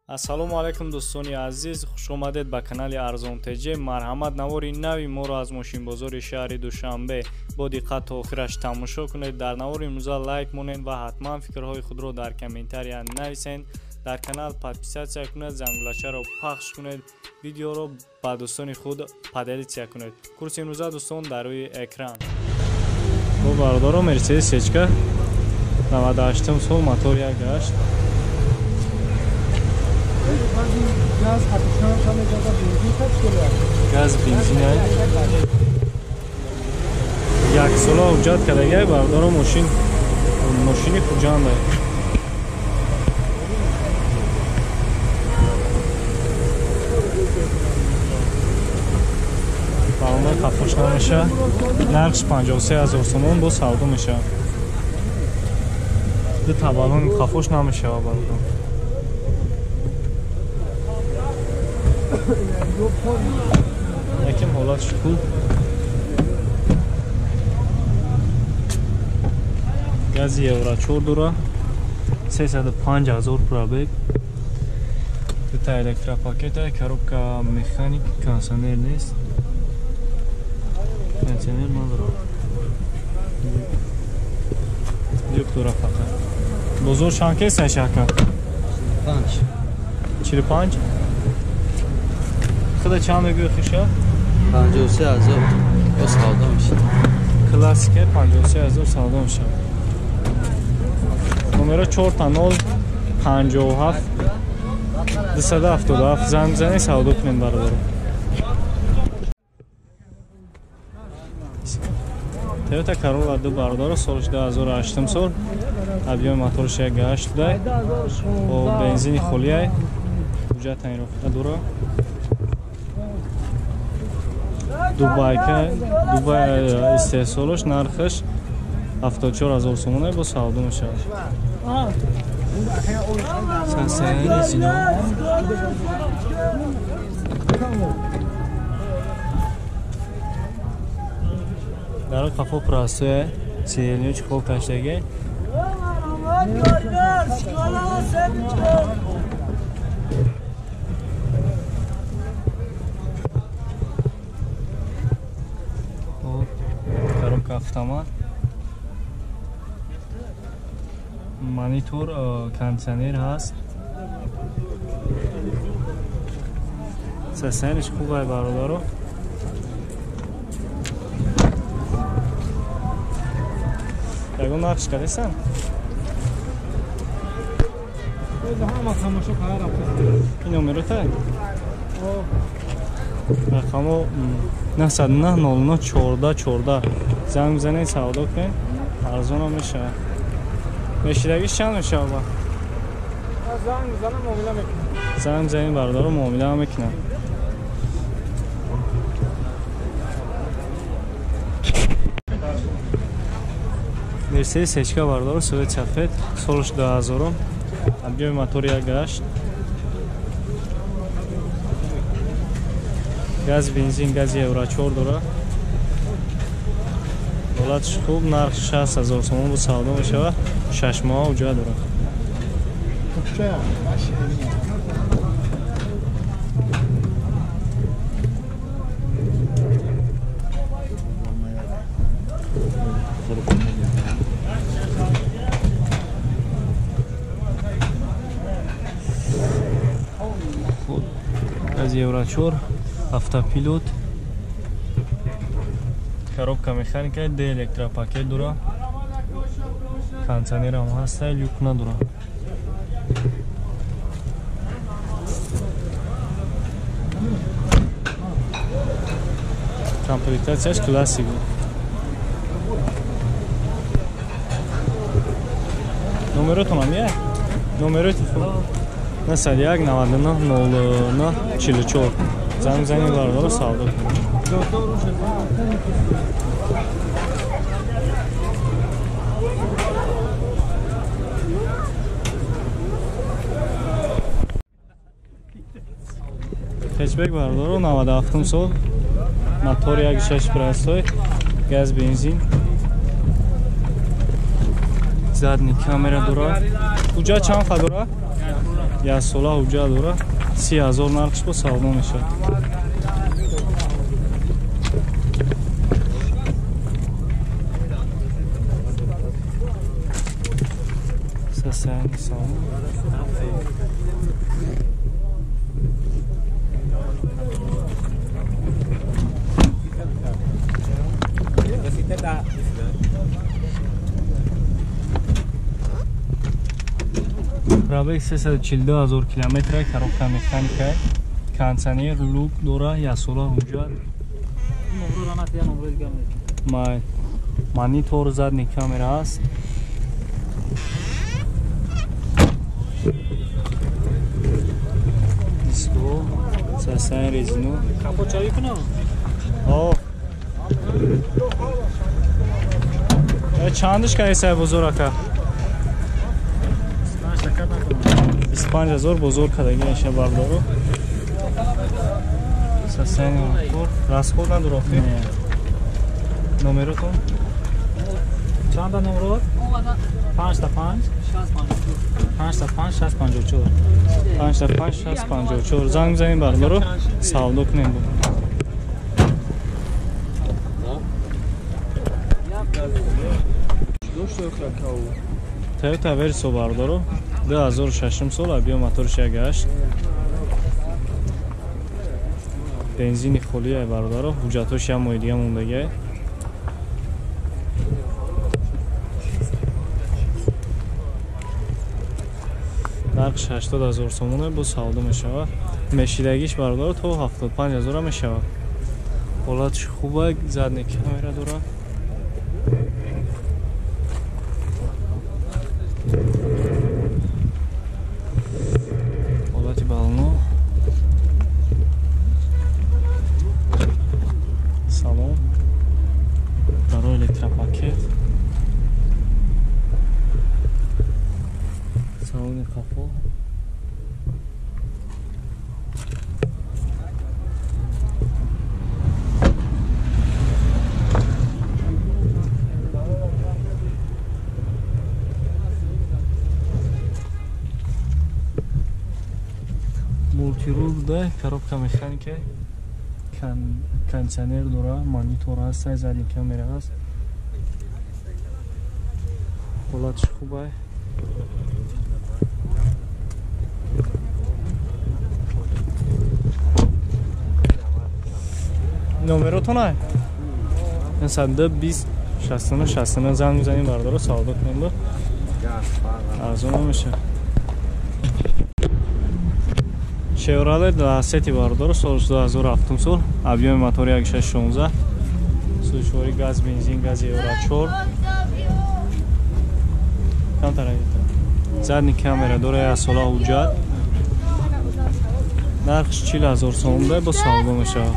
Ассалому алайкум дӯстони азиз, хуш омадед ба канали Арзон ТЖ. Марҳамат, навори нави моро аз мошинбозори шаҳри Душанбе бо диққат то охираш тамошо кунед. Дар навори имрӯза лайк монед ва ҳатман фикрҳои худро дар комментария нависед. Дар канал подписатсия кунед, зангулачаро пахш кунед, видеоро ба дӯстони худ поделитсия кунед. Курси имрӯза дӯстон дар рӯи экран. Бо бародаро Мерседес Сечка 98 сол, мотор 1.8. Газ бензин як сола ҳуҷҷат кардагиай бародаро, мошини Хуҷанда. Балони қафош намеша. Нархш 53 000 сомон, бо савдо мешавад. Ду та балони қафош намешава бародаро. Яким ҳолатш хуб. Гази евро 4 дора, 305 000 пробег. Дута электропакета, коробка механик, кондиционер нест. Кондиционер надорад. Люк дора фақат. Бозор чанд кеса шака? 45. 45? Худа чанд мегӯи хиша? 53 000 ё савдо мешавад. Классика 53 000 савдо мешавад. Номеро 4 0 57 277, занг бизанед, савдо кунед бародаро. Toyota Corolla 2 бародаро, солш 2008 сол, объёми моторш 1.8 дай, бо бензини холиай, ҳуҷҷат таъинрофта дора. Дубайка, Дубай истеҳсолаш, нархаш 74 000 сомона, бо савдо мешавад. Сансани зино. Дар қафо простое, сидельниё чехол каштаги. Коробка автомат, монитор, кондиционер ҳаст. Состояниш хуб ай бародаро. Ягон нақш кардесан? Ин номерота? Рақамо 909 00 14 14. Занг бизанед, савдо кунед, арзонам мешавад. Мешидагиш чанд мешавад? Занг бизанам, муомила мекунам. Занг бизанед бародаро, муомила мекунам. Мерседес Сечка бародаро, соли сафед, солш 2000, объёми мотор 1.8. Газ бензин, гази евро 4 дора. Ҳолатш хуб, нарх 60 000 сомон, бо савдо мешавад. 6 моҳ ҳуҷҷат дорад. Газ евро 4, автопилот, коробка механика, д электропакет дора, кондиционерам ҳаста, люк надора. Комплектатсияш классик. Номеротон ам я? Номерои телефон 901 99 09 44. Занг бизанед бародаро, савдо кунед. Хэтчбек бародаро, 97 сол, мотор 1.6 простой, газ бензин, задний камера дора. Ҳуҷҷат чанд ха дора? Як сола ҳуҷҷат дора. 30 ҳазор нархш бо савдо мешавад. Состояние салона. Пробег 342 ҳазор километра, коробка механика, кондиционер, люк дора, як сола ҳуҷҷат. Монитор, задний камера аст. Диско, состояние резину. Капот чавӣ кунам? О. Чандиш кардисай бозор ака? 25 ҳазор бозор кардагӣ меша бардору. Состояние мотор. Расход надора охир? Номеротон? Чанда номерот? 5 та 5 5 та 5 654. 5 та 5 654. Занг бизанем бардору, савдо кунем. Toyota Verso бардору 2006 сол объем моторш 1.8 бензини холия бародаро, ҳуҷҷатҳош як моҳи дига мондагиа. Нархш 80 ҳазор сомоне бо савдо мешавад. Мешидагиш бародаро то 75 ҳазора мешавад. Ҳолатш хуба, задний камера дорад. Ҳолати балоно. Салон. Даро электропакет. Салони қафо. Мултирул буда, коробка механика, кондиционер дора, монитор ҳаст, задний камера ҳаст. Ҳолатш хуба. Номеротон ай? 120 69 69 занг мезанем бардоро, савдо кунем бо. Арзон намешавад. Chevrolet Lacetti бардоро, соли 2007 сол, объеми мотори 1.16, сӯзишворӣ газ, бензин, гази Евро 4. Камтар задний камера дора, як сола ҳуҷҷат. Нархш 40 ҳазор сомон бо савдо мешавад.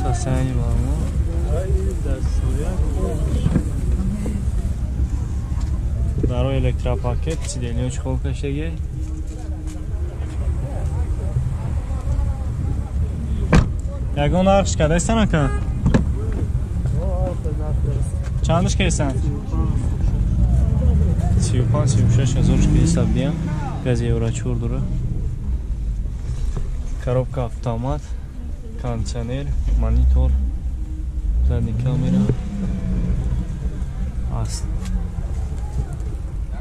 Состояние балоно. Даро электропакет, сиденье чехол каштаги. Ягон нархш кардастан ака? Чандаш кардастан? 35-36 ҳазор ҳисоб диям. Гази Евро 4 дора. Коробка автомат, кондиционер, монитор, задний камера аст.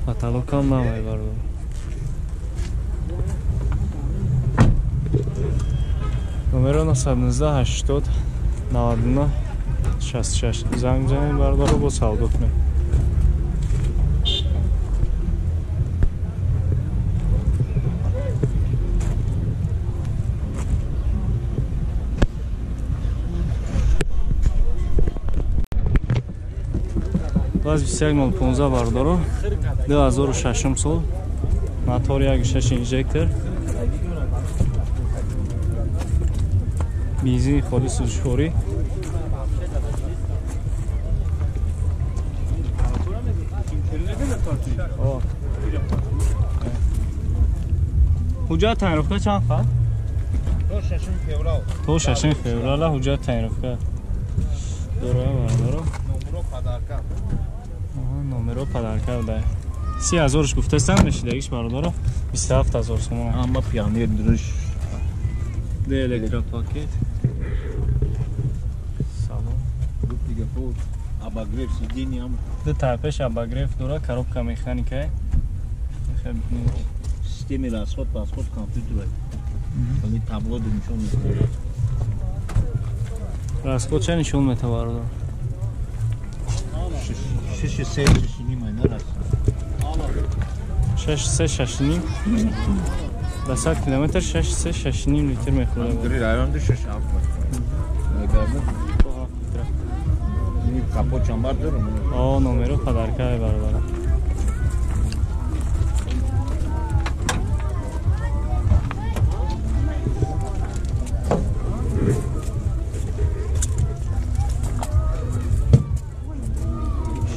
Потолокам намай бардор. Номеро 919 80 99 66. Занг бизанед бардору, бо савдо кунед. Ваз 21015 бардоро, 2006 сол, мотор 1.6 инжектор, бензини холи сӯзишворӣ. Ҳуҷҷат таъинрофка чанд хат? То 6 феврал ҳуҷҷат таъинрофка дора бардоро. Номеро падарка буда. 30 000 гуфтастан, мешидагиш бародаро 27 000 сомон. Ама пионер друш. Де электропакет. Салон. Дига под обогрев сиденья. Ду тайпеш обогрев дора, коробка механика. Системи расход, расход компьютер. Они табло нишон метавад. Расход ча нишон метавад бародар? Шиши се, шиши ним айна рас. Шаш се, шаш ним. Ба 100 километр 6 3, 6,5 литр мехӯрад. Дри район ду шаш ҳафт. Капот чамбар дорам. О, номеро подарка бародар.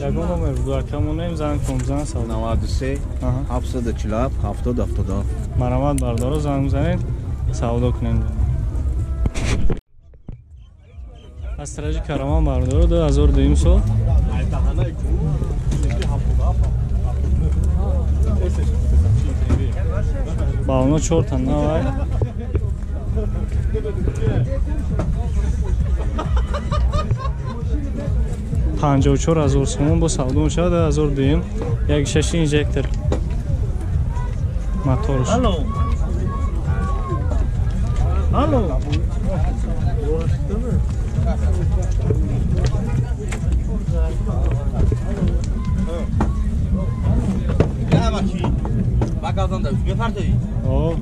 Ягон номер буду, акамонем занг кун, зан сал. 93 747 70 77. Марамат бардоро, занг бизанед, савдо кунем. Аз тарафи Караман бардоро 2002 сол. Балоно чорта навай. 54 000 сомон бо савдо мешавад, 2002, як шаши инжектор моторш. Алло. Алло. О.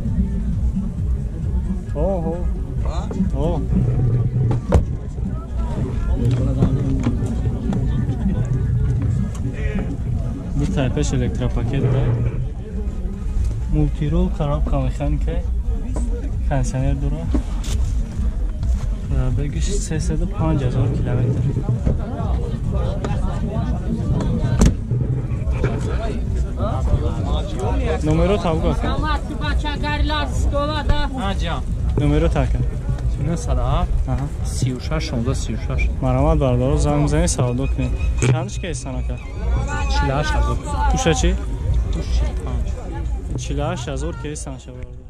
Охо. О. Ду тайпеш электропакет да. Мультирол, коробка механика, кондиционер дора. Бегиш 305 000 километр. Номеро табгу ака. Номеро така. 907 36 16 36. Марамат бардоро, занг бизанед, савдо кунед. Чандиш ки ака? 48 000. Туша чӣ? Туш 45. 48 000 ки санша бародар.